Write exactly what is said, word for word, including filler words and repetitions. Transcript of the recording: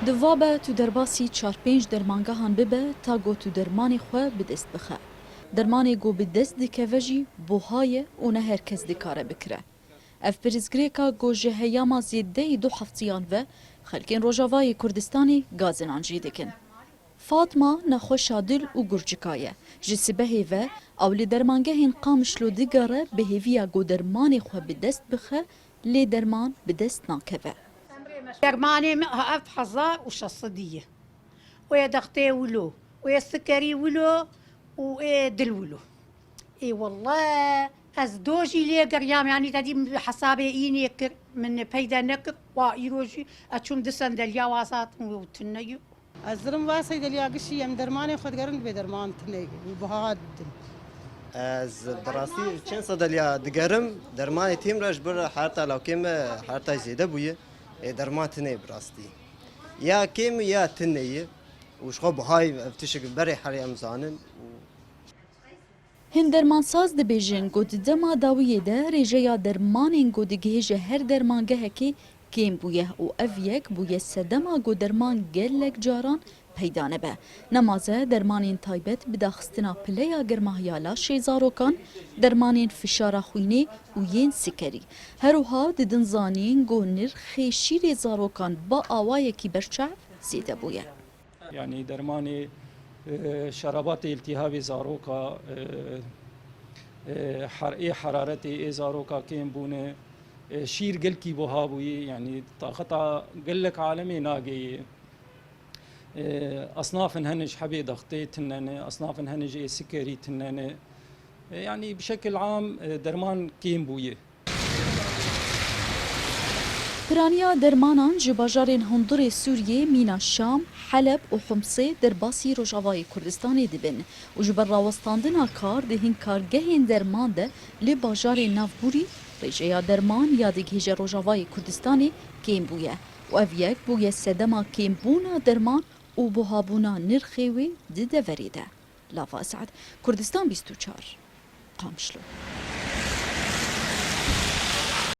Divabe tu derbasî çar pênc dermangehan bibe ta ku tu dermanê xwe bi dest bixe. Dermanê ku bi dest dikeve jî buha ye û ne her kes dikare bikire. Ev pirsgirêka ku ji heyama zêdeyî du heftiyan ve xelkên Rojavayê Kurdistanê gazinan jê dikin. Fatma nexweşa dil û gurcika ye. Ji sibehê ve ew li dermangehên Qamişlo digere bi hêviya ku dermanê xwe bi dest bixe, lê derman bi dest nakeve. Dermanê min ev hezar û şeş sedî ye. Û yê dextê wilo, û yê sikerî wilo, û ê dil wilo. Ê wele ez do jî lê geriyam, yanî te dî hesabê înê kir, min peyde nekir, wa îro jî ez çûm di sendeliya wazat û tune ye. Ez zirim va seydeliya gişî em dermanê xwe digerin dibê derman tune ye, wî buha didin. Ez bi rastî çend sedeliya digerim, dermanê têm re ji ber herta lawkê me herta zêde bûye. Ê derman tune ye bi rastî. Ya kêm ya tune ye. Û ji xwe buha ye, ev tişek berê herê em zanin. Û Hin dermansaz dibêjin ku di dema dawiyê de rêjeya dermanên ku digihêje her dermangehekê kêm bûye û ev yek bûye sedema ku derman gelek caran peyda nebe. Nemaze dermanên taybet bi daxistina pileya germahiya laşê zarokan, dermanên fişara xwînê û yên sikerî. Her wiha didin zanîn ku nirxê şîrê zarokan bi awayekî berçav zêde bûye. Yanî dermanê, e, şerabatê îltîhabê zaroka, e, e, her-, ê heraretê ê zaroka kêm bûne, e, şîr gelkî buha bûyî, yanî taqeta gelek alemê nageyê. E, esnafin hene ji hebê dextê tune ne, esnafin hene ji ê sikerî tune ne. E, yanî bi şekil am, e, derman kêm bûye. Piraniya dermanan ji bajarên hundirê Sûriyê mîna Şam, Heleb û Humsê derbasî Rojavayê Kurdistanê dibin û ji ber rawestandina kar di hin kargehên derman de li bajarên navborî rêjeya derman ya digihêje Rojavayê Kurdistanê kêm bûye û ev yek bûye sedema kêmbûna derman û buhabûna nirxê wê di deverê de. Lava Esad, Kurdistan bîst û çar, Qamişlo.